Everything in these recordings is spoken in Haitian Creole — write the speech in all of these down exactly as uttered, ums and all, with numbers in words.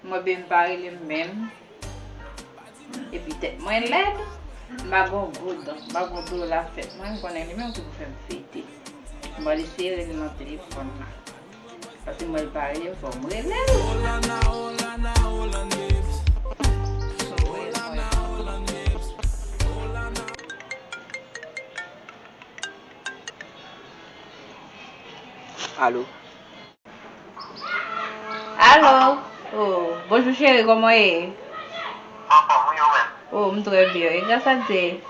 Mwen, ben, m pa rele m menm. Epi tèt mwen lèd. M pa gon goud, m pa gon dola fèt mwen, m konnen li menm ki pou fè m fete. M pral eseye rele l nan telefòn la. Paske mwen, li pa rele m, fò m rele l. Alo. Alo. Oh, bonjou cheri, kòman w ye? Anfòm, wi, ou menm? Oh, m trè byen, e gras a Dye.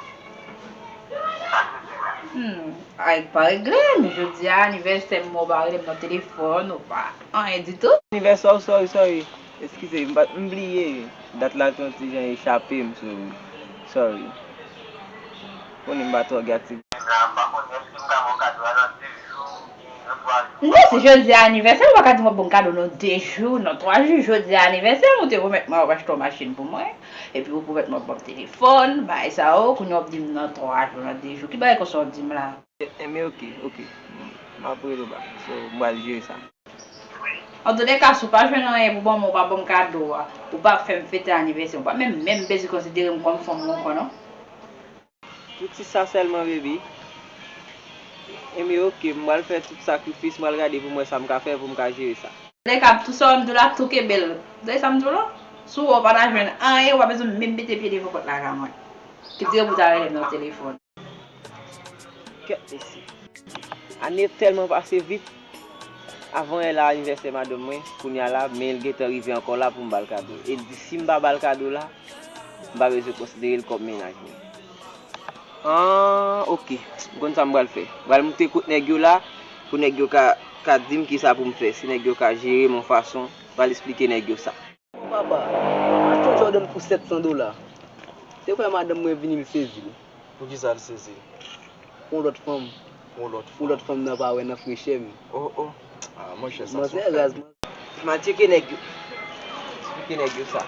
Hmm, ay, pa regle m, jodi a anivèsè m, ou pa rele m nan telefòn, ou pa anyen ditou. Anivèsè w, sorry, sorry. Eskize, m pa, m bliye. Dat la te yon ti jan echape m, so, sorry. Konnen m pa twò gen aktivite. M pa konnen èske m ka ba w kado a nan de jou oubyen nan twa jou. Non, si jodi a anivèsè, ou pa ka di m w ap ban m kado nan de jou, nan twa jou. Jodi a anivèsè m, ou te pwomèt mwen w ap achte yon machin pou mwen. Epi ou pwomèt mwen w ap ban m telefòn, bagay sa yo, kounye a w ap di m nan twa jou, nan de jou. Ki bagay konsa w ap di m la? Enben, oke, oke. M ap rele w bak. So, m pral jere sa. Antouleka, si w pa jwenn anyen pou ban mwen, ou pa ban m kado a, ou pa fè m fete anivèsè, ou pa menm, menm bezwen konsidere m kòm fanm ou ankò, non. Pou ti sa sèlman, baby. Enben, oke, m pral fè tout sakrifis, m pral gade pou m wè sa m ka fè pou m ka jere sa. Antouleka, tou sa w di la, tou kenbe l. Tande sa m di w la? Si w wè w pa ta jwenn anyen, ou pa bezwen menm mete pye devan pòt lakay mwen. Ki dire pou w ta rele m nan telefòn. Kèt mesye. Ane tèlman pase vit. Avan yè la anivèsè madanm mwen, kounye a la, men l gentan rive ankò la pou m ba l kado. E l di si m pa ba l kado la, m pa bezwen konsidere l kòm mennaj mwen. Ah, oke. M konn sa m pral fè. M pral moute kot nèg yo la, pou nèg yo ka, ka di m kisa pou m fè. Si nèg yo ka jere m yon fason, m pral esplike nèg yo sa. Papa, m achte yon Jordan pou sèt san dola. Se kwè madanm mwen vini, l sezi l. Poukisa l sezi l? Yon lòt fanm. Yon lòt fanm. Yon lòt fanm nan pa wè nan frechè m. Oh, oh. Ah, monchè, sa se yon fèt. Manzè raz, man. M al tcheke nèg yo. Tcheke nèg yo sa.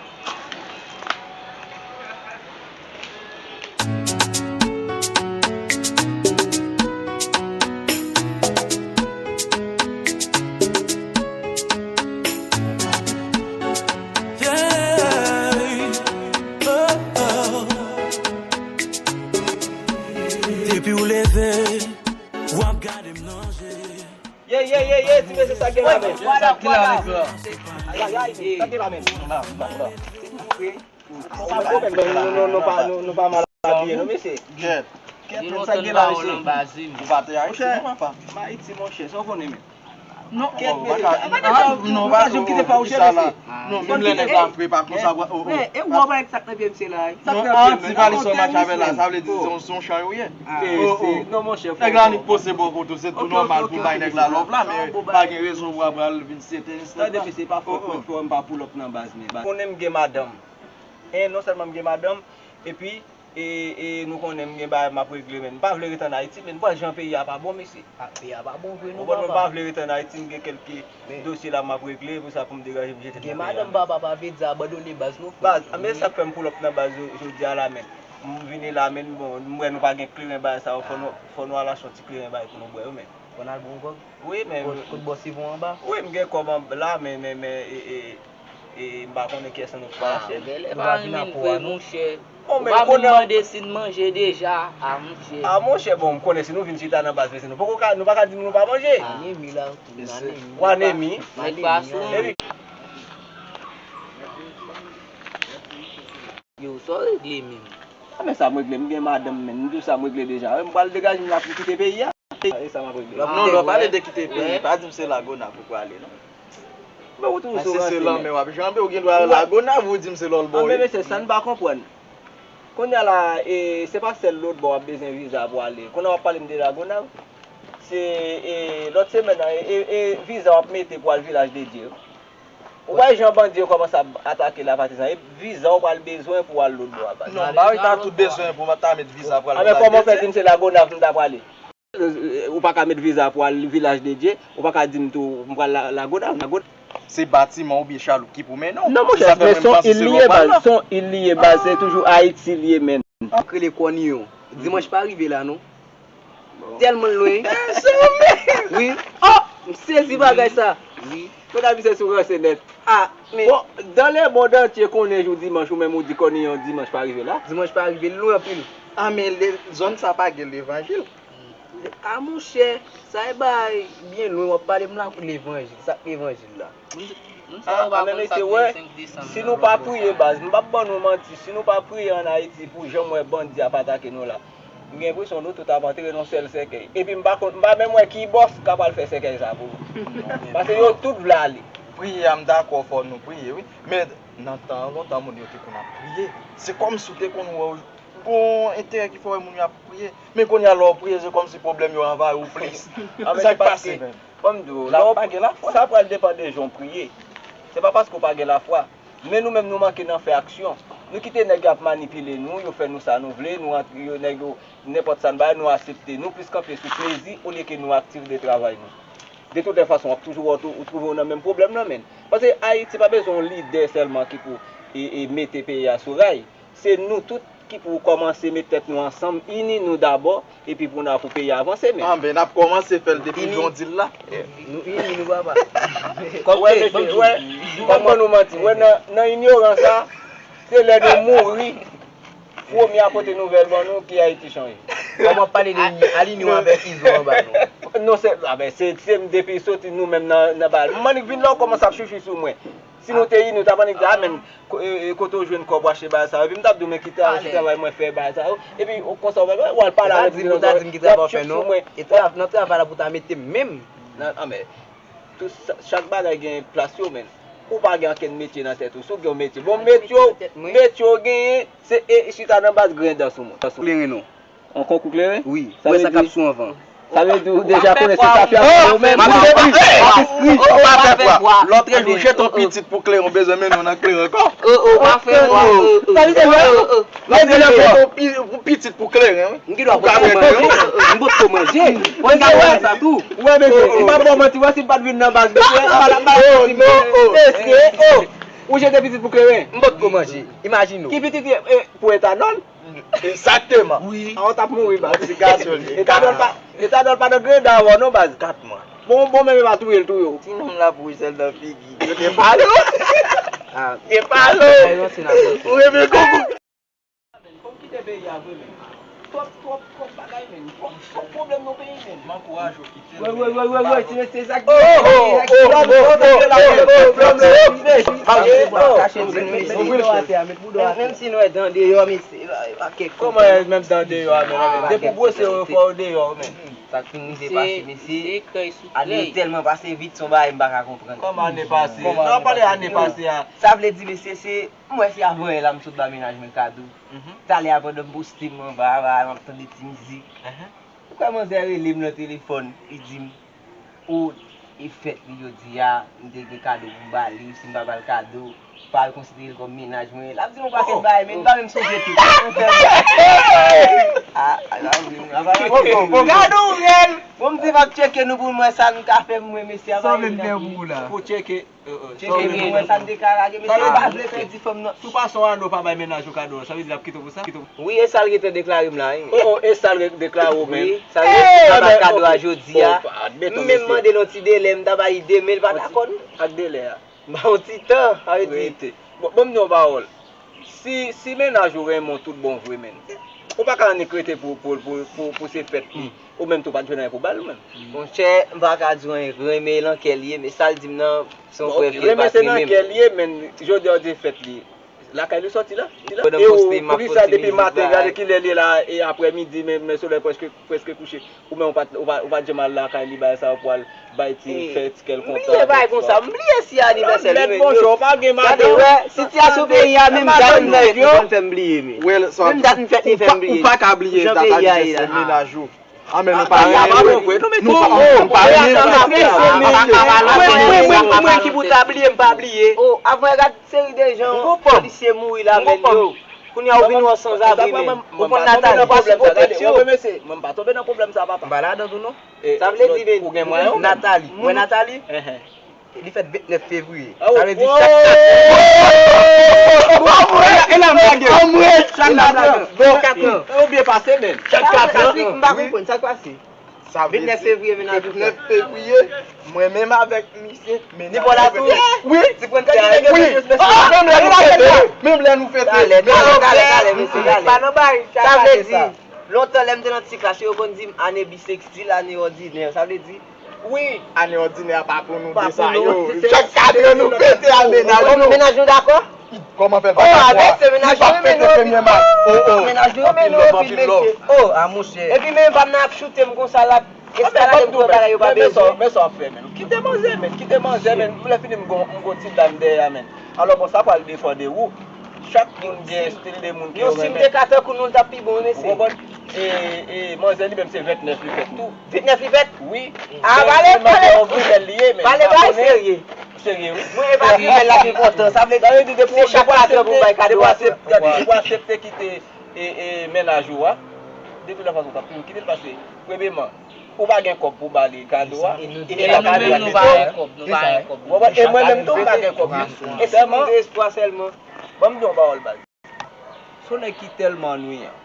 Yeah. Oh, oh. Depi w leve, w ap gade m nan je. Ye, ye, ye, ye, ti mesye, sa gen la, men. Sa gen la, men. Ayayay, sa gen la, men. Non, non, non, non, pa, nou, nou pa mal abiye, non, mesye. Kèt. Kèt, men, sa gen la, mesye. Ou pa te Ayiti, non, papa? M Ayiti, monchè, sa w konnen, men. Non, kèt, mesye. Non, pa janm kite fawouchè, mesye. Non, menm lè nèg la ap prepa konsa, oh, oh. E ou wè sa k nan pye misye la? Non, an ti valiz sa w mache avè la, sa vle di se yon, se yon chay ou ye. Ah, oh, oh. Non, monchè, nèg la annik poze bò kote w, se tou nòmal pou bay nèg la love la, men pa gen rezon pou w ap pral vin sete. Tande, mesye, pa fòt mwen ki fè m pa pull up nan baz, men. Konnen m gen madanm. E non sèlman m gen madanm, epi, e, e nou konnen m gen bagay m ap regle, men. M pa vle ret ann Ayiti, men. M kwè jan peyi a pa bon, mesye. Ah, peyi a pa bon vre, non, papa. Ou konprann, mwen pa vle ret ann Ayiti, m gen kèlke dosye la m ap regle, pou sa pou m degaje m jete nan peyi a. Gen madanm, papa, pa vle di abandone baz, non, frè. Baz, men sa k fè m pull up nan baz yo, jodi a la, men. M vini la, men, bon, m wè nou pa gen kleren bagay sa yo, fò nou, fò nou al achte yon ti kleren bagay pou nou bwè yo, men. Fò n al bon kòb? Wi, men. Kot, kot bòs Yvon anba? Wi, m gen kòb anba la, men, men, men, e, e, e, m pa konnen kiyès nan nou ki pa achte. Ah, bèlè pa renmen vre, monchè. Ou pa vin mande si n manje deja. Ah, monchè. Ah, monchè, bon, m konnen si nou vin chita nan baz, mesye, nou poko ka, nou pa ka di nou pa manje. Anemi la, anemi. Ou anemi? Nèg pa sou. Yo, sa w regle menm? A, men sa m regle, m gen madanm, men. M di w sa m regle deja. M pral degaje m la pou m kite peyi a. E sa m ap regle. Non, lè w pale de kite peyi, pa di m se Lagonav ou prale, non. Men ou toujou sou ransè, men. Lanmè w ap janbe, ou gen dwa Lagonav, ou di m se lòlbò. An, men mesye, sa n pa konprann. Kounye a la, e, se pa sèl lòtbò w ap bezwen viza pou ale. Kounye a w ap pale m de Lagonav. Se, e, lòt semèn nan, e, e, e viza w ap mete pou al Vilaj de Dye. Ou wè jan bandi yo kòmanse ap atake la, patizan, e viza w pral bezwen pou w al lòtbò a, patizan. Non, m pa wè ta tout bezwen pou m ta met viza pou al Vilaj de Dye. A, men kòman w fè di m se Lagonav m ta prale? Ou pa ka met viza pou al Vilaj de Dye, ou pa ka di m tou m pral La-, Lagonav, Lagonav. Se batiman oubyen chaloup ki pou mennen w. Non, monchè, men se yon il li ye, baz, se yon il li ye, baz, se toujou Ayiti li ye, men. An k rele Kòniyon. Dimanch pa rive la, non. Tèlman l lwen. Wi. Oh, m sezi bagay sa. Wi. Kote misye sou ranse nèt? Ah, men. Bon, dans le monde entier konnen jou dimanch, ou menm ou di kòniyon dimanch pa rive la. Dimanch pa rive, l lwen anpil. Ah, men le, zòn sa pa gen levanjil. Ah, monchè, sa e bagay byen lwen w ap pale m la pou levanjil. Sa k levanjil la? Ah, ah, men mesye, wè, si nou pa priye, baz, m p ap ban nou manti, si nou pa priye ann Ayiti pou jan m wè bandi ap atake nou la, m gen enpresyon nou tout ap antre nan yon sèl sèkèy. Epi m pa konn, m pa menm wè ki bòs k ap al fè sèkèy sa pou nou. Paske yo tout vle ale. Priye a, m dakò, fò nou priye, wi. Men nan tan an, gon tan moun yo te konn ap priye. Se kòmsi w te konn wè w gon enterè ki fè w wè moun yo ap priye. Men kounye a, lè w priye, se kòmsi pwoblèm yo anvayi w plis. Ah, men sa k pase menm? Ban m di w, lè w, sa pral depann de jan w priye. Se pa paske w pa gen lafwa. Men nou menm, nou manke nan fè aksyon. Nou kite nèg yo ap manipile nou, yo fè nou sa nou vle, nou antre, yo, nèg yo, nenpòt sa n bay, nou aksepte. Nou plis kanpe sou plezi olye ke nou aktif de travay nou. De tout lè fason, w ap toujou wè w tou, ou twouve w nan menm pwoblèm nan, menn. Paske Ayiti pa bezwen yon lidè sèlman ki pou e, e mete peyi a sou ray. Se nou tout ki pou kòmanse met tèt nou ansanm, ini nou dabò, epi pou n a pou peyi a avanse, menn. Ah, ben, n ap kòmanse fè l depi jodi la. Nou ini nou, papa. Wè, mesye, wè, m p ap ban nou manti. Wè, nan, nan inyorans sa, se lè nou mouri, premye a pote nouvèl ban nou, ke Ayiti chanje. Kòman w ap pale de alinyon avèk Izo anba nou? Non, se, ah, ben, se, se depi soti nou menm nan, nan bal. M annik vin la, w kòmanse ap chouchou sou mwen. Si nou te ini, nou t ap annik di, a, men, ko-, e, e, kote w jwenn kòb w achte bagay sa yo? Epi m t ap di w, men ki travay, ki travay mwen fè bagay sa yo? Epi, w, konsa, w al pale avèk moun nan, w ap chouchou mwen. E trav-, nan travay la pou ta mete m menm. Nan, ah, men, tout sa, chak bagay gen plas yo, men. Ou pa gen ankenn metye nan tèt ou. Si w gen yon metye, bon, metye w, metye w genyen, se, e, chita nan baz grenn dan sou moun. Kleren non. Yon konkou kleren? Wi, wè sa k ap sou anvan. Sa vle di ou deja konnen se sa k ap fè ou menm. M ap eskri, m ap eskri. Ou pa fè bwa. Lòtrejou, jete yon pitit pou kleren, ou bezwen mennen w nan kleren ankò. Ou pa fè bwa. Sa vle di lè, lòtrejou, jete yon pi-, yon pitit pou kleren, wi. M gen dwa pot ko manje. M pot ko manje. Ou pa wè sa tou. Ou wè, mesye, m pa ba w manti, wè, si m pa t vin nan baz, mesye, m pa t ap ba w manti, mesye, o. Ou jete pitit pou kleren? M pot ko manje. Imajine w. Ki pitit, e, pou etanòl? Egzakteman. Wi. A, w t ap mouri, baz. Ti gason li. Etanòl pa, etanòl pa nan grenn dan avè w non, baz. Kat mwa. Bon, bon, men pa touye l touye w. Ti nonm la pou sèl nan figi. Yo te pale w. Te pale w. Ou reve konkou. Fò m kite peyi a vre, men. Twòp, twòp, twòp bagay, men. Twòp, twòp pwoblèm nan peyi, men. M ankouraje w kite l. Wè, wè, wè, wè, wè, ti mesye, sa k di, sa k di, sa k di. Menm si nou wè dan deyò, mesye, pa kèk. Kòman menm dan deyò a, men? Depi w bwose yo, fò yo deyò, men. Sa k fin rive pase, mesye. Ane yo tèlman pase vit, se yon bagay m pa ka konprann. Kòman ane pase? Nan pale ane pase a. Sa vle di, mesye, se, m wè se avan yè la m sot ba mennaj mwen kado. Talè a pandan m poste m anba a, m ap tande ti mizik. Ou kwè manzè rele m nan telefòn, li di m, o, e fèt li jodi a, m te gen kado pou m ba li, si m pa ba l kado, pa al konsidere l kòm mennaj mwen. L ap di m yon pakèt bagay, men m pa menm sonje tout. Gade yon rèl! Bon, m di m ap tcheke nou pou m wè sa nou ka fè pou mwen, mesye. Sa w vle m fè pou ou la? Pou tcheke. Tcheke pou mwen sa n te ka lage, mesye, m pa vle pèdi fanm nan. Si w pa son ane w pa bay mennaj ou kado, sa vle di l ap kite w pou sa? Wi, e sa l gentan deklare m la, wi. O, o, e sa l deklare w menm. Wi, sa l di m pa bay kado a jodi a. M menm mande l yon ti delè, m ta ba li demen, l pa dakò non. Ak delè a. M ba w yon ti tan, sa vle di. Bon, ban m di yon pawòl. Si, si mennaj ou renmen w tout bon vre, menn, ou pa ka annik rete pou, pou, pou, pou, pou se fèt li. Ou menm tou pa t jwenn anyen pou ba l ou menm. Monchè, m pa ka di w anyen, renmen l an kè l ye, men sa l di m nan, se yon prèv ke l pa t renmen m. Renmen se nan kè l ye, men jodi a w di fèt li. Lakay li soti la. E ou, pou ki sa depi maten, gade kilè l ye la, e aprè midi, men, men solèy prèske, prèske kouche. Ou menm ou pa t, ou pa, ou pa t janm al lakay li, bagay sa yo pou al bay ti, fè ti kè l kontan. M bliye bagay konsa, m bliye si anivèsè li, men yo. Gade, wè, sitiyasyon peyi a menm, dat m fèt li konn fè m bliye, men. Menm dat m fèt li fè m bliye. Ou pa ka bliye dat anivèsè mennaj ou. A, men nou pa renmen vre. Nou pa, nou pa renmen vre. Mwen, mwen, mwen ki pou ta bliye, m pa bliye. O, avan gad seri de jan polisye mouri la, men yo. Kounye a ou vin wè w sanzabri, men. Ou konn Nathalie, pa sipote yo. Mwen pa tonbe nan pwoblèm sa, papa. M pa ladan tou non. Sa vle di, men, Nathalie, mwen Nathalie, li fèt vennèf fevriye. Sa vle di chak kat tan. E la m lage. Chak kat tan. Ou byen pase, men. Chak kat tan. M pa konprann sa k pase. Sa vle di, vennèf fevriye, mennaj ou fèt. Vennèf fevriye, mwen menm avèk misye. Ni bò la tou? Wi. Ti pran kòd li, nèg yo wi. Menm lè nou fete, menm lè nou fete. Talè, talè, talè, mesye, talè. Pa nan bay, sa vle di, lontan lè m te nan ti klas, yo konn di m ane bisekstil, ane òdinè. Sa vle di, wi, ane òdinè a pa pou nou de sa yo. Chak katran nou fete a mennaj nou. Mennaj nou dakò? Kòman fè l pa dakò a? Li pa fete premye mas. Oh, oh. Mennaj nou renmen nou anpil, mesye. Oh, a monchè. Epi menm pa m nan ap choute m konsa l ap eskalade m twò bagay yo pa bezwen. Men sa w ap fè, men. Kite manzè, men. Kite manzè, men. Lè fini m gon, m gon ti dam dèyè a, men. Alò, bon, sa pral depann de ou. Chak moun gen estil de moun ke yo renmen. Si m te ka tankou nou, l t ap pi bon, wi, mesye. Ou konprann? E, e, manzè li menm se vennèf li fèt tou. Vennèf li fèt? Wi. A, pale, pale. Pale, pale serye. Serye, wi. Mwen, e pa grimèl la ki enpòtan. Sa vle di, se chak katran pou m bay kado a. Depi w aksepte kite, e, e, mennaj ou a, de tout fason, w t ap toujou kite l, paske, premyeman, ou pa gen kòb pou ba li kado a. E nou menm, nou pa gen kòb, nou pa gen kòb. Ou konprann? E mwen menm tou, m pa gen kòb. Sèlman, espwa sèlman. Ban m di yon pawòl, baz. Se yon nèg ki tèlman nwiyan.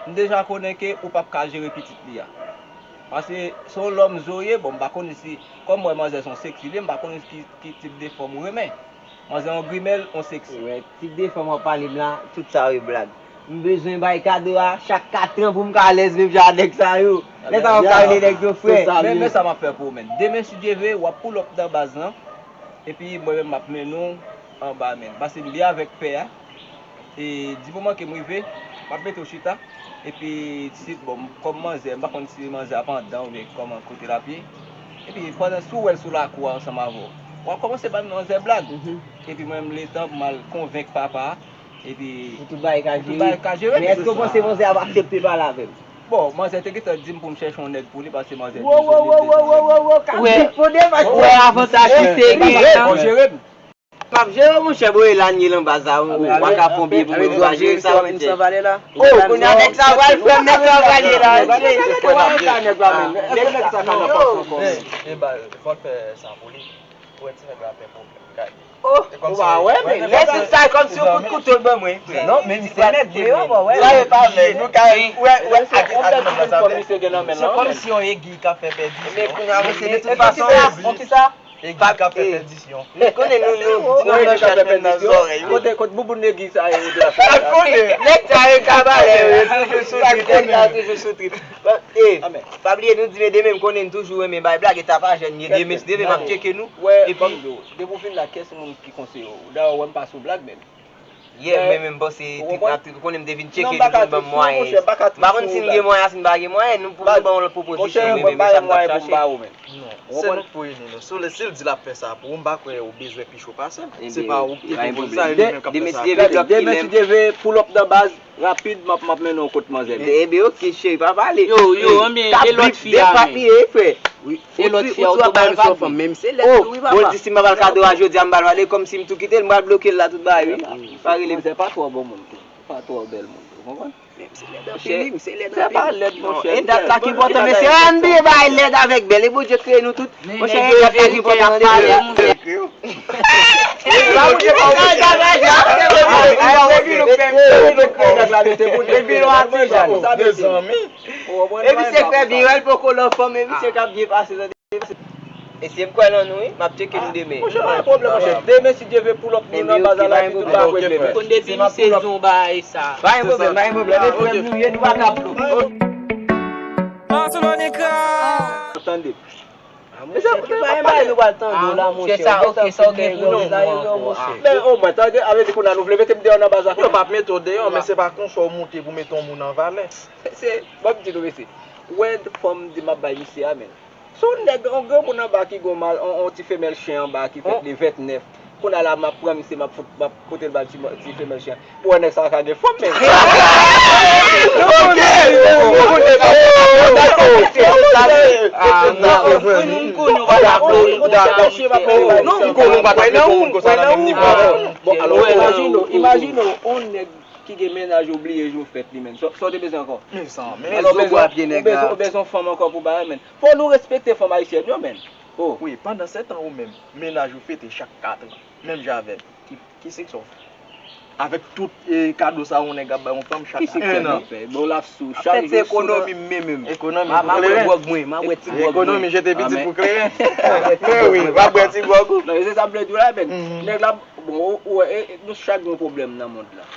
M deja konnen ke ou p ap ka jere pitit li a. Paske se yon lòm Zoe, bon, m pa konnen si, kòm m wè manzè se yon seksi li ye, m pa konnen ki, ki tip de fanm ou renmen. Manzè yon grimèl, yon seksi. Wè, tip de fanm w ap pale m la, tout sa yo blag. M bezwen bay kado a chak katran pou m ka alèz menm jan a nèg sa yo. Lè sa yo ka rele nèg yo frè. Men, men sa m ap fè pou ou, men. Demen, si Dye vle, w ap pull up nan baz lan. Epi mwen menm m ap mennen w anba, men. Pase m byen avèk pè a. E di moman ke m rive, m ap mete w chita. Epi, si, bon, kòm manzè, m pa konn si manzè ap anndan oubyen kòman kote l ap ye. Epi, pandan si w wè l sou lakou a ansanm avè w, w ap kòmanse bay manzè blag. Epi mwen, m letan pou m al konvenk papa a. Epi, pou tout bagay ka jere. Men èske w panse manzè ap aksepte pale avè m? Bon, manzè te gentan di m pou m chèche yon nèg pou li, paske manzè toujou vin desann. Wo, wo, wo, wo, wo, wo, ka vin fon devan. Ou wè avantaj misye gen an? Bon, jere m. P ap jere w, monchè, bo e la n ye lan baz la, ou pa ka fon byen pou mwen, ou pa jere sa, monchè. Oh, kounye a nèg sa pral frè m, nèg sa pral ye la. Nèg sa ka nan pòs ankò. E ba, fò l fè sa pou li. Ou wè ti nèg la fè pwoblèm. Oh, ou pa wè, men lè se sa, kòmsi yon kout kouto l ban mwen. Non, men misye nèt vre, ou pa wè. Sa e pa vle, nou ka wè, wè, ak, ak nèg la sa vle. Se kòmsi yon egi k ap fè pèdisyon. Men kounye a, mesye, de tout fason, bon, kisa? Egi k ap fè pèdisyon. Men konnen nou, nou, di nou nan chèch menm nan zòrèy, wi. Kote, kote bouboun egi sa ye, ou di afè sa. Nèg sa yo kabarè, wi, toujou sou trip, nèg sa toujou sou trip. E, pa bliye, nou di, men demen, m konnen n toujou renmen bay blag, e ta pa jèn, men demen, si Dye vle, m ap tcheke nou. Epi, depi w fin la, kiyès moun ki konseye w? Dayè, w wè m pa sou blag menm. Yeah, mwen menm, m panse trip la, trip, ou konnen m te vin tcheke nou, nou ban m mwayen. M pa konn si n gen mwayen, si n pa gen mwayen, nou pou nou ban yon lòt pwopozisyon, men, men sa m t ap chache. Non, se nou k pou ini nou. Si l, si l di l ap fè sa pou ou, m pa kwè ou bezwen pi cho pase m. Se pa ou ki te poze sa, e li menm k ap fè sa. Demen, si Dye vle, pull up nan baz, rapid, m ap, m ap mennen w kot manzè. Ebyen, oke, cheri, pa pale. Yo, yo, anben, e lòt fi a, men? Wi, e lòt fi a, ou tou bal fanm, menm se lèt tou, wi, papa. Bon, di si m pa bal kado a jodi a, m bal pale, kòmsi m tou kite l, m pral bloke l la tout bagay, wi. Pa rele m. Manzè pa twò bon moun tou. Pa twò bèl moun tou, ou konprann? Menm se lèd anpil, wi, m se lèd anpil. Se pa lèd, monchè. E dat la ki enpòtan, mesye. Ann bliye bagay lèd avèk bèl. E Bondye kreye nou tout. Monchè, e dat la ki enpòtan, tande. Epi se fè byen, wè, l poko nan fòm, epi se k ap byen pase, tande. Mesye, m kwè nan nou, wi. M ap tcheke nou demen. Monchè, pa gen pwoblèm, monchè. Demen, si Dye vle, pull up nou nan baz la, epi tout bagay regle, men. Konn depi misye di yon bagay sa. Pa gen pwoblèm, pa gen pwoblèm. E frè m nou ye, nou pa ka flou. Tande. Mesye, se pa yon bagay nou pral tande la, monchè. Sa, oke, sa w gen pou nou. Men omwen, tande, sa vle di kounye a nou vle mete m deyò nan baz la. Yo p ap mete w deyò, men se pa konsa w moute pou mete yon moun an valè. Se, ban m di nou, mesye. Wè fanm di m ap bay misye a, men. Se yon nèg, yon granmoun anba ki gen yon mal, yon, yon ti femèl chen anba ki fèt le vennèf. Kounye a la, m ap pran misye, m ap fout, m ap pote l ba ti, ti femèl chen. Pou wè nèg sa a ka gen fanm, men. Ok. Non, m konnen w pa t ap fè yon moun konsa nan menm nivo avè w. Bon, alò, imajine w, imajine w, yon nèg ki gen mennaj ou bliye jou fèt li menm. Sa, sa w te bezwen ankò? Mezanmi. Alò, ou bezwen, ou bezwen, ou bezwen fanm ankò pou bagay, men. Fò nou respekte fanm ayisyèn yo, men. Oh. Wi, pandan se tan ou menm, mennaj ou fete chak katran, menm jan avè m. Ki, ki sèks ou? Avèk tout e kado sa yon nèg ap bay yon fanm chak en an. Bon, l ap sou chak jou. Fè ti ekonomi m menm menm. Ekonomi pou kleren. Ekonomi jete pitit pou kleren. Men wi, w ap bwè ti gwòg ou. Non, se sa m vle di w la, men. Nèg la, bon, ou wè, nou chak gen yon pwoblèm nan mond la.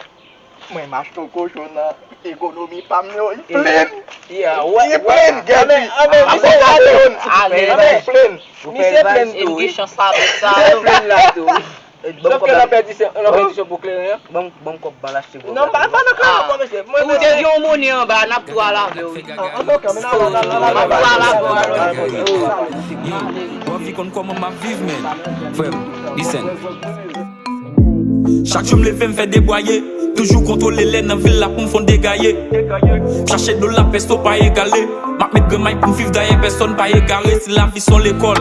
Mwen m achte yon kochon nan ekonomi pa m yo, li plen. Li plen, gèt li. Misye plen tou, wi. Misye plen la tou, wi. Sòf ke nan pèdisyon, nan pèdisyon pou kleren an. Ban m kòb ban l achte gwo. Non, pa, pa nan kleren ankò, mesye. Ou te gen yon monnen anba, n ap tou al avè w. An, an, ok, men n al, n al, n al, n al, n al, n al. Yo, w ap fi konn kòman m ap viv, men. Frè m, listen. Chak jou m leve, m fè debwaye. Toujou kontwole lè nan vil la pou m fon degaye. M chache dlo la pèsto pa egale. M ap met grenmay pou m viv dayè pèsòn pa egare. Si lavi s on lekòl,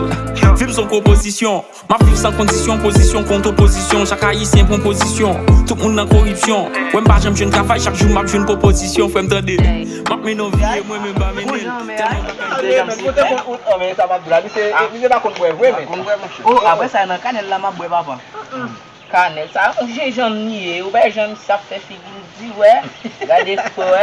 vi m s on konpozisyon. M ap viv san kondisyon, pozisyon kont opozisyon. Chak ayisyen pran pozisyon. Tout moun nan koripsyon. Wè m pa janm jwenn travay, chak jou m ap jwenn pwopozisyon. Frè m tande, m ap mennen yon vi e mwen menm pa mennen l. Tèlman bagay deja m sou. Kote kon out, men sa m ap di la, misye, misye pa konn bwè vre, men. Oh, apre sa, nan kanèl la m ap bwè, papa. Kanèl sa, yon jenjanm li ye, ou pa wè jan misye ap fè figi l di, wè. Gade frè.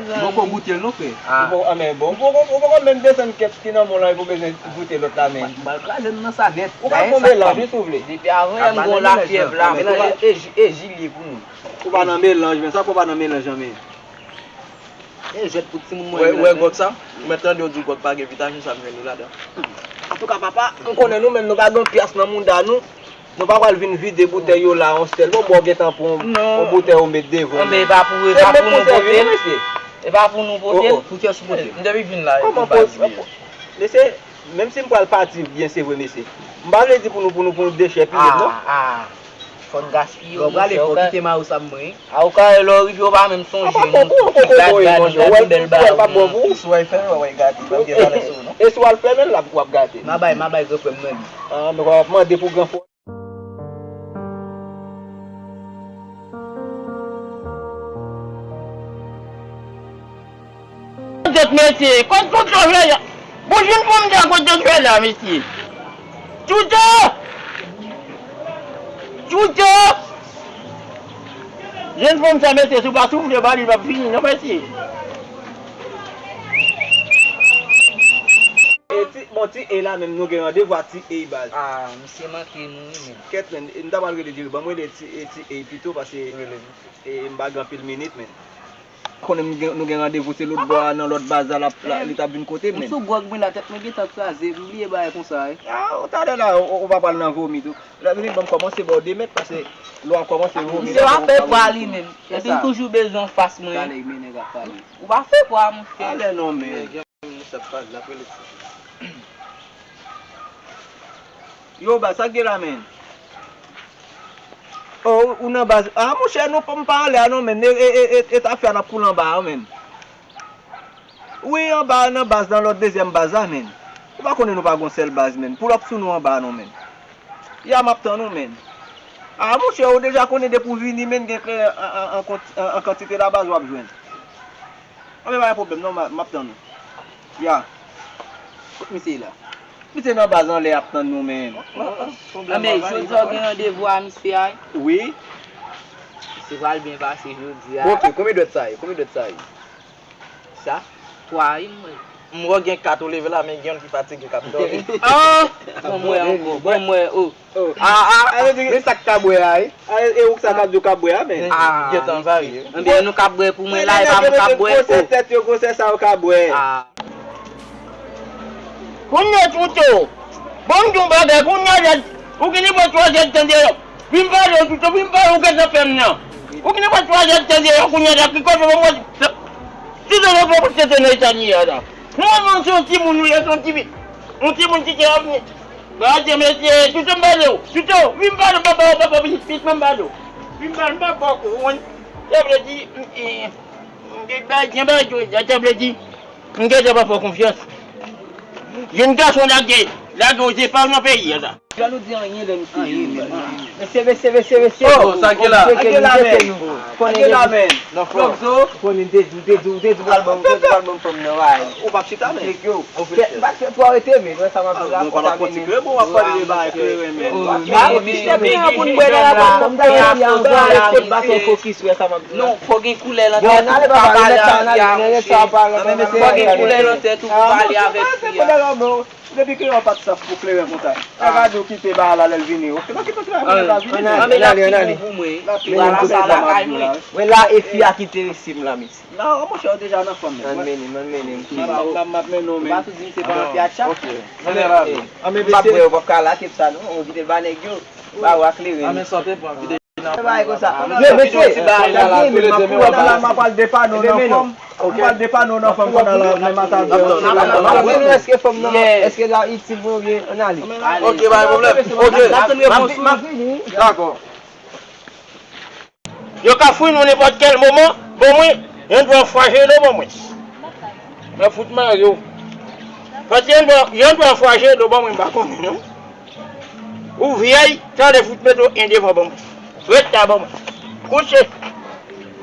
Bon, poko goute l non, frè. Ah. Bon, ah, men bon, ou poko, ou poko menm desann kèt ki nan men w lan epi w bezwen goute lòt la, men. M pral kraze l nan sa nèt. Ou ka fè yon melanj, wi, si w vle. Depi avan yè m gen yon lafyèv la, men e, e, e ji l ye pou nou. Ou pa nan melanj, men sa fè w pa nan melanj an, men. E jwèt pou timoun mwen yo. Wè, wè gwòg sa? Ou mèt tande yo di gwòg pa gen vitamin, sa m jwenn li ladan. Antouka, papa, m konnen nou menm, nou pa gen yon pyas nan mouda nou. Nou pa pral vin vide boutèy yo la yon sèl. Bon, bon, gentan pran yon boutèy ou met devan nou. Anben, e pa pou, e pa pou nou pote l. E pa pou nou pote l. Pou kiyès ou pote l? M te vin la, e pou baz li ye. Mesye, menm si m pral pati byen, se vre, mesye. M pa vle di pou nou, pou nou, pou nou dechèpiye l, non. Ah, ah. Fò n gaspiye w, monchè. Ou prale, fò w kite mayo sa m mwen. A, ou ka wè lè w rive, ou pa menm sonje nou. Gad, gad, gad yon bèl bagay. Ou wè l pa bon pou ou. Si w al fè, w ap gate, pa gen valè sou ou, non. E si w al fè, menm l ap, w ap gate. M a bay, m a bay gran frè m nan li. Ah, men w ap mande pou gran frè. Zòt mesye, kot Tchoucho fè la? Bon, jwenn fanm sa kot Tchoucho fè la, mesye. Tchoucho! Tchoucho! Jwenn fanm sa, mesye, si w pa soufle ba li, l p ap fini, non, mesye. E ti, bon, ti A la menm, nou gen randevou ak ti A, baz. Ah, misye manke nou, wi, men. Kèt, men, m ta pral rele Jerry. Ban m rele ti, e, ti A pito, paske, e, m pa gen anpil minit, men. Konnen m gen, nou gen randevou, se lòt bò a, nan lòt baz la, l ap, la, li t ap vin kote m, men. M sou gwòg, mwen la, tèt mwen gentan kraze, m bliye bagay konsa, wi. Ah, ou talè la, ou, ou pa pral nan vomi tou. Lè vini, ban m kòmanse ba w de mèt, paske lè w ap kòmanse vomi, misye pa fè pwa li menm. Epi m toujou bezwen w fas mwen. Talè, men nèg ap pale. Ou pa fè pwa, monchè. Talè non, men. Sa pral, l ap rele ti. Yo, baz, sa k gen la, men? Oh, ou, ou nan baz. Ah, monchè, non, m pa anlè a, non, men. E, e, e, e, e tafya n ap koule anba a, men. Wi, anba a, nan baz, nan lòt dezyèm baz la, men. Ou pa konnen nou pa gon sèl baz, men. Pull up sou nou anba a, non, men. Ya, m ap tann ou, men. Ah, monchè, ou deja konnen depi w vini, men, gen kleren an, an, an kont-, an, an kantite la baz w ap jwenn. Anben, pa gen pwoblèm, non, m a, m ap tann ou. Ya. Kot misye ye la? Misye nan baz anlè ap tann nou, men. Anben, jodi a w gen randevou a misye a? Wi. Misye pral byen pase jodi a. Bon, ok, konbyen dwèt sa ye? Konbyen dwèt sa ye? Sa? Twa, wi, mwen. M wè gen kat ou leve la, men gen youn ki fatige k ap dòmi. Ah! Bon, mwen ankò. Bon, mwen, oh. Oh. Ah, ah, ah, men sa k ka bwè a, wi. Ah, e ou sa k ap di w ka bwè a, men. Ah, gentan varye. Anben, nou ka bwè pou mwen la, e pa mwen k ap bwè. Gwosè tèt yo, gwosè sa yo ka bwè. Ah. Kounye a, Tchoucho, ban m di w bagay, kounye a, ou gen pou twa zèd tan deyò. Vin pale, Tchoucho, vin pale, ou gentan fè m nan. Ou gen pou twa zèd tan deyò, kounye a, ki kote w mwen. Si se yon pwopwosite nan eta li ye a la. Non, non, se yon timoun, wi, se yon ti, yon timoun ki te ap vini. Gade, mesye, Tchoucho, m pale w. Tchoucho, vin pale, papa, papa, vin, vin, vin pale w. Vin pale, m pa fè w konprann. Sa vle di, m, e, m te bay, te bay, sa vle di, m gentan pa fè w konfyans. Jèn gason la, ke Lage w depa w nan peyi a la. Jan nou di anyen lè nou fini. Mesye, mesye, mesye, mesye. Oh, sa gen la? Sa gen la, men. Sa gen la, men. Flokzo. Konnen m te di, m te di, m te di w pral ban m, m te di w pral ban m fanm nan, bay. Ou p ap chita, men. Nèg yo. Fè, m pa t fè twa rete, men, wè sa m ap di la, non, pa nan pòti kleren, bon, w ap pale de bagay kleren, men. Ah, misye byen pou n bwè nan la, kòm ta yon baton fokis, wè sa m ap di la. Non, fò gen koulè nan tèt ou pou pale avèk fi a, mesye. Fò gen koulè nan tèt ou pou pale avèk fi a. Depi ke yon pa t saf pou kleren konsa. Sa ka di w kite bagay la lè l vini. Oke, pa kite kleren pou l vini. Ann ale, ann ale. Vwala sa lakay mwen. Mwen la e fi a ki enterese m la, mesye. Non, monchè, ou deja nan fanm. Ann mennen, ann mennen. M ap, m ap, m ap mennen w, men. Ou pa tou di m se pa yon teyat sa? Oke. M ap wè w p ap ka lage sa, non. Ou kite l ba nèg yo. Ba w a kleren. Ann men sa w te pran vide. Bay konsa. Yo, mesye, gade, men m ap pran la, m ap al depann ou nan fanm. M ap al depann ou nan fanm pandan la, men m ap al di w. M ap wè nou èske fanm nan, èske l ap itil mwen oubyen ann ale. Oke, pa gen pwoblèm. Oke. M ap, m ap vini. Dakò. Yo ka fouye nou nenpòt kèl moman, ban mwen, yon dwa fwajelo ban mwen. Mwen fout mare w. Paske yon dwa, yon dwa fwajelo ban mwen, m pa konnen non. Ou vyèy, talè fout mete w en devan ban mwen. Ret la ban mwen. Kouche.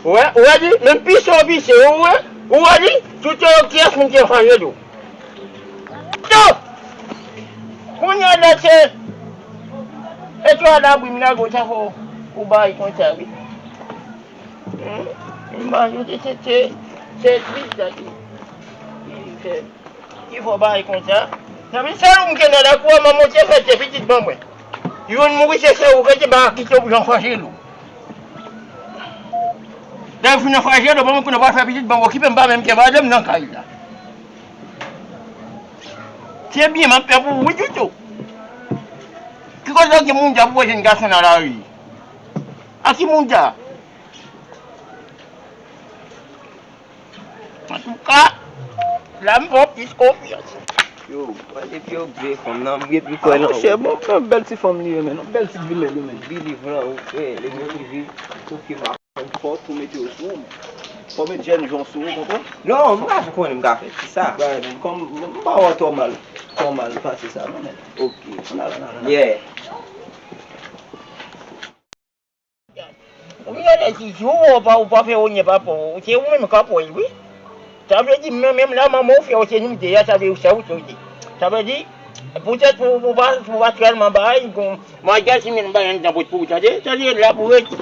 Ou wè, ou wè di, menm pise w pise, ou wè, ou wè di, tout yo kiyès moun ki an fwajelo. Yo! Kounye a la se etwal abri m lage w sa fò ou bay konsa wi. Hmm? M ba yo se se se se etwal sa ki ki fè ki fò bay konsa. Nan men sèl ou m gen nan lakou a manman w te fè se pitit ban mwen. Youn mouri se sè ou rete ba kite w pou jan fwaje l ou. Lè w fin nan fwaje l ou ban mwen kounye a w pral fè pitit ban mwen okipe m pa menm gen madanm nan kay la. Se byen m ap fè pou ou wi Jojo. Ki kote w gen moun dja pou wè jenn gason nan lari? A ki moun dja? Antouka, la m fè w plis konfyans. Yo, mwen depi yo gen fanm nan, m gen pi kwè nan ou. Monchè, bon, yon bèl ti fanm li ye, men, yon bèl ti vilèg li, men. Believe lan, ou kwè, li gen prive, oke, m ap fè m fò tou mete yo sou ou, men. Fò met jèn jan sou ou, konprann? Non, m pa konnen m ka fè, se sa. Kòm, m pa wè twò mal, twò mal pase sa, non, men. Oke. Ann al, ann al, ann al. Yeah. Ou vin gade si, si ou wè w pa, ou pa fè onyen pa pou ou, se ou menm k ap wè l, wi. Sa vle di, menm, menm la, manman w fè w se nou de a, sa vle di, ou se ou soti. Sa vle di, poutèt pou, pou pa, pou pa tèlman bay, kon, maryaj si menm bay anndan bòt pou ou, tande, tande, la pou rete.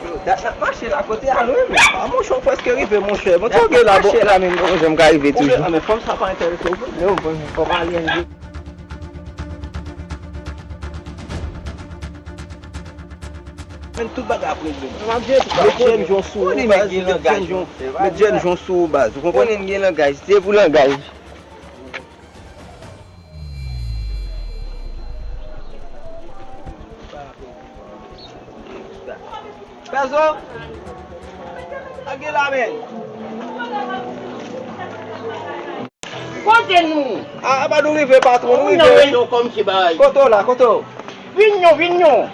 Yo, dat n ap mache la, kote a lwen, men. A, monchè, w prèske rive, monchè. Monchè, w gen la, bon. Mache la, men, bon, jan m ka rive toujou. Men, men, fanm sa pa enterese w vre. Non, bon, fò pa li enterese. Men, tout bagay ap regle. Met jèn jan sou ou, baz. Met jèn jan, met jèn jan sou ou, baz. Ou konprann? Konnen gen langaj, se pou langaj. Pèzo, lage la, men. Kote nou? A, a, pa nou rive, patwon, nou rive. Ou nan reyon kòmsi bagay. Kote w la, kote w? Vin non, vin non.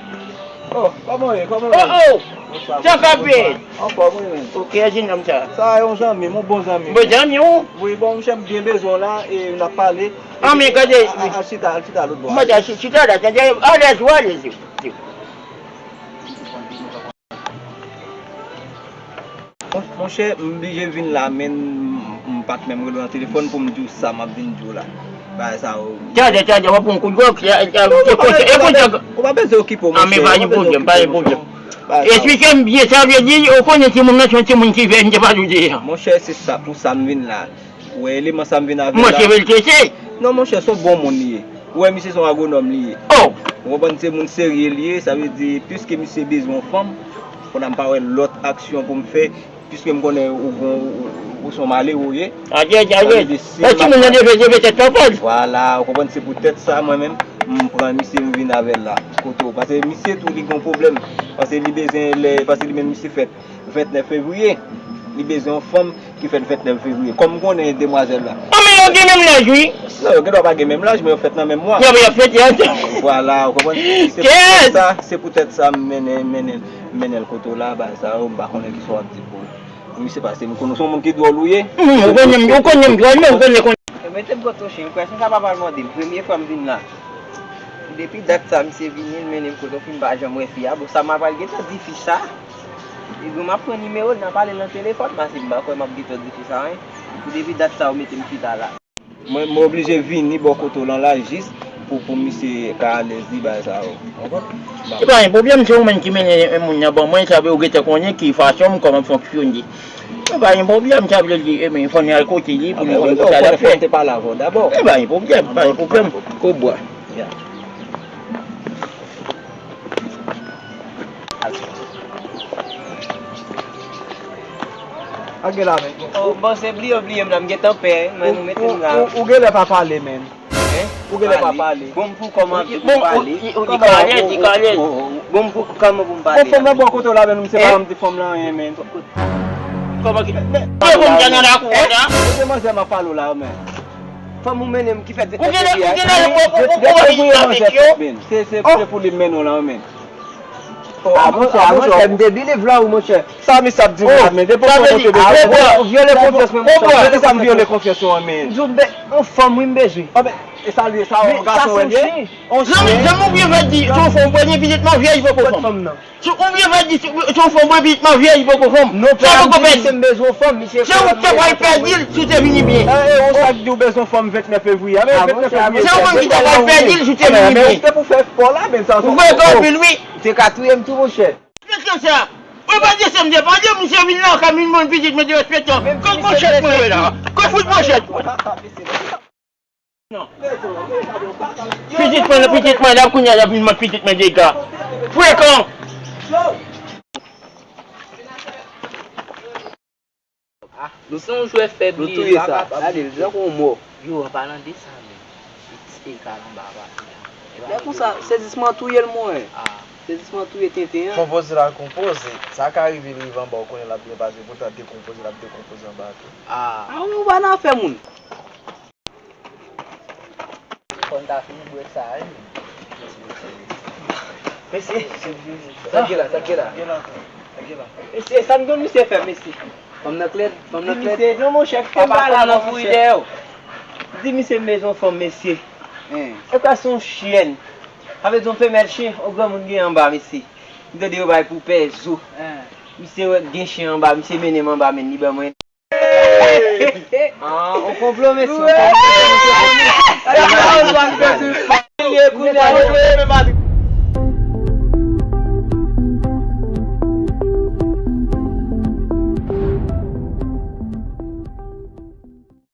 Oh, kòman w ye? Kòman w ye? Oh, oh. Bonswa, sa ka fèt? Anfòm, wi, men. Ok, jenòm sa. Sa yon zanmi m, yon bon zanmi m. Bon zanmi w? Wi, bon, monchè, m byen bezwen w la, e n ap pale. An, men gade. A, a, al chita, al chita lòt bò. Mwen ta chita la, tande, alèz ou, alèz ou. Mon-, monchè, m blije vin la, men m, m pa t menm rele w nan telefòn pou m di w sa m ap vin di w la. Bagay sa yo. Tande, tande, w ap pran kout gwòg, e, e, e, e, e, ou pa bezwen okipe w, monchè. An, men pa gen pwoblèm, pa gen pwoblèm. Esplike m byen, sa vle di, ou konnen timoun nan se yon timoun ki vè, m te pale w de. Monchè, se sa, pou sa m vin la. Ou wè eleman sa m vin avè l la? Monchè, bèl tete. Non, monchè, se yon bon moun li ye. Ou wè, misye se yon agwonòm li ye. Oh! Ou konprann, se moun serye li ye, sa vle di, piske misye bezwen yon fanm, kounye a m pa wè lòt aksyon pou m fè, piske m konnen ou, ou, ou, ou se yon malere ou ye. Adye, adye. Sa vle di, si m ap... Ti moun nan deve, deve tèt pa pòz. Vwala, ou konprann, se poutèt sa, mwen menm, m pran misye, m vin avè l la. Kote w, paske misye tou, li gen yon pwoblèm. Paske li bezwen lè, paske li menm, misye fèt vennèf fevriye. Li bezwen yon fanm ki fèt vennèf fevriye. Kòm m konnen demwazèl la. An, men yo gen menm laj, wi. Non, yo gendwa pa gen menm laj, men yo fèt nan menm mwa. Yo, men yo fèt, yo. Vwala, ou konprann? Se poutèt sa, se poutèt sa m mennen, mennen, mennen l kote w la, bagay sa yo, m pa konnen kisa w ap di pou l. Misye pase m konnen se yon moun ki dwòl ou ye. Hmm, ou konnen m, ou konnen m dwòl, men ou konnen, konnen. Mete m kote yon chen, ou kwè se sa papa l mande m. Premye fwa m vin la. Depi dat sa, misye vini, l mennen m kote yon fi m pa janm wè fi a. Bon, sa m a pral gentan di fi sa. Epi m ap pran nimewo l, n a pale nan telefòn, paske m pa kwè m ap gentan di fi sa anyen. Epi depi dat sa, ou mete m chita la. Mwen, mwen oblije vini bò kote w lan la jis pou, pou misye ka alèz li bay sa yo. Ou konprann? E pa yon pwoblèm, se ou menm ki mennen moun nan ban mwen, sa vle ou gentan konnen ki fason m kòman m fonksyone. E pa yon pwoblèm, sa vle di, e men, fò n al kote li pou nou konn sa l ap fè. Fò n te pale avè w dabò. E pa yon pwoblèm, pa yon pwoblèm. Ko bwa. Ak gen la men. Oh, bon, se bliye, bliye m la, m gentan pè, men nou mete m la. Ou, ou, ou genlè pa pale, men. Hein? Ou genlè pa pale. Bon, m pou kòman pou m pale? Ou, ou, ou, ou ka alèz, ou ka alèz. Bon, m pou kòman pou m pale? Bon, fanm nan bò kote w la, men, misye pa janm di fanm nan anyen, men. Kòman ki, men, ki bon m nan lakou a? Hein? Se manzè m ap pale w la, men. Fanm ou mennen m ki fèt vennèf fevriye a. Ou genlè, ou genlè, ou, ou, ou, ou, ou, ou, se, se, se pou li m mennen w la, men. Ah, monchè, ah, monchè, m te believe la, wi, monchè. Sa misye ap di m la, men, depi w kote w te bezwen. Ou vyole konfyans mwen, monchè. Poukisa m vyole konfyans ou an, men? M di w, m be-, yon fanm, wi, m bezwen. Ah, ben, e sa l ye, sa, yon gason, wè byen? Yon chen. Zanmi, zanmi, ou byen fè di, se yon fanm, ou byen pitit maryaj, poko fanm. Si ou byen fè di, se, se yon fanm, ou byen pitit maryaj, poko fanm. Sa poko pèdi. Se ou ki te pral pèdi l, si w te vini byen. E, e, ou sa k di w bezwen fanm vennèf fevriye. Ah, men, vennèf fevriye. Se ou menm ki te pral pèdi l, si w te vini byen. Ou fè kò anpil, wi. Ou te ka touye m tou, monchè. Respekte sa. Ou pa di se m te pale, misye vin la, ka vin ban m pitit mwen derespektan. Kot manchèt mwen ye la? Kot fout manchèt mwen? Non. Pitit mwen, pitit mwen, la kounye a, la vin ban pitit mwen dega. Frekan. Ah, nou se yon jwè fèb li ye, papa. Gade l, tankou yon mò. Yo, an palan de sa menm, li tire kal anba pati a. Lè konsa, sezisman touye l, mwen. Ah. Sezisman touye tenten an. Konpoze l al konpoze. Sa ka rive, li rive anba, ou konnen l ap byen pase, poutan dekonpoze, l ap dekonpoze anba tou. Ah. Ah, wi, ou pa nan afè moun. Fò n ta fini bwè sa, wi. Mesye, sa k gen la, sa k gen la. Mesye, sa n konn misye fè, mesye. Fanm nan klèd, fanm nan klèd. Di misye, non, monchè, kite m pale avè w, monchè. Di misye m bezwen fanm, mesye. E kwa se yon chyèn. Sa vle di yon femèl chen, yon granmoun gen anba, mesye. M tande yo bay pou pè zo. Misye wè gen chen anba, misye mennen m anba, men li ban mwen. Ah, on konplo, mesye, on konplo, mesye, on konplo.